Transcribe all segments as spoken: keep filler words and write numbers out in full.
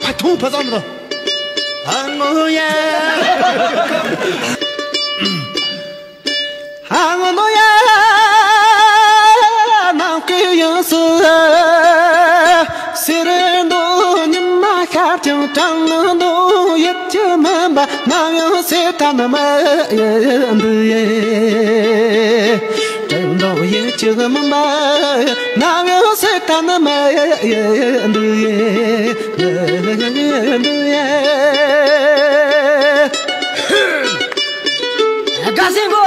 ཕ་ཐུང་ཕ་ཙམ་རོ། ཨ་ངོ་ཡ། ཨ་ངོ་ནོ་ཡ། ནམ་མཁའི་དབྱིངས་སུ། སེར་མདོག་ཉི་མ་ཤར་ཀྱང་གྲང་མདོག་ཡིད་ཀྱི་མུན་པ་ནམ་ཡང་སེལ་ཐབས་ནི་མེད་འདུག་ཡེ། གྲང་མདོག་ཡིད་ཀྱི་མུན་པ་ནམ་ཡང་སེལ་ཐབས་ནི་མེད་འདུག་ཡེ། འདུག་ཡེ། དགའ་སེང་གོ་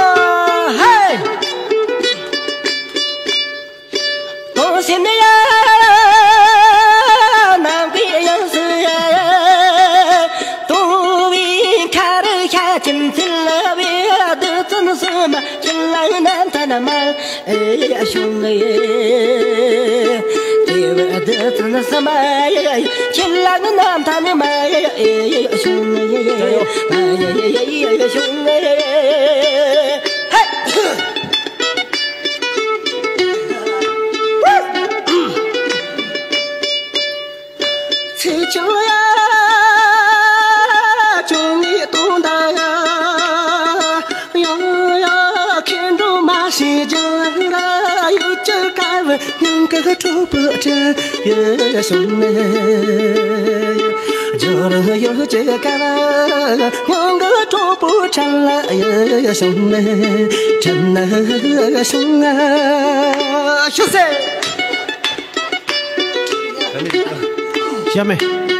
ཧེ། དོང་སེམས་ནི་ཡ། ནམ་མཁའི་དབྱིངས་སུ་ཡ། དུང་བའི་མཁར་ཤ་ཁྱིམ་ཚིལ་བའི་བདུད་རྩི་སུ་མ་ཁྱིམ་ལ་ནམ་ཐ་ན་མ་ཨེ་ཡ་ཤུང་ཨེ། དེ་བས་བདུད་རྩི་སུ་མ་ཨེ་ཁྱིམ་ལ་ནམ་ཐ་ན་མ་ཨེ་ཡ་ཤུང་ཨེ། མ་ཨེ་ཡ་ཤུང་ཨེ། ཧེ། ཚེ་ཆུང་ཡ། ཆུང་ངུའི་དུང་མདའ་ཡང་ཡང་ཁེངས་འགྲོ་མ་ཤེས་ཀྱང་ཡུལ་གྱི་དཀར་བོའི་སྙིང་གི་གྲོགས་པོ་བྲལ་ཡོད་བྱུང་ནས། འགྱུར་ཡོད་ཀྱི་དཀར་སྙིང་གི་གྲོགས་པོ་བྲལ་ཡོད་བྱུང་ནས། བྲལ་ན་བྱུང་ང་ཤི་ཟེར། ཤ་མེད།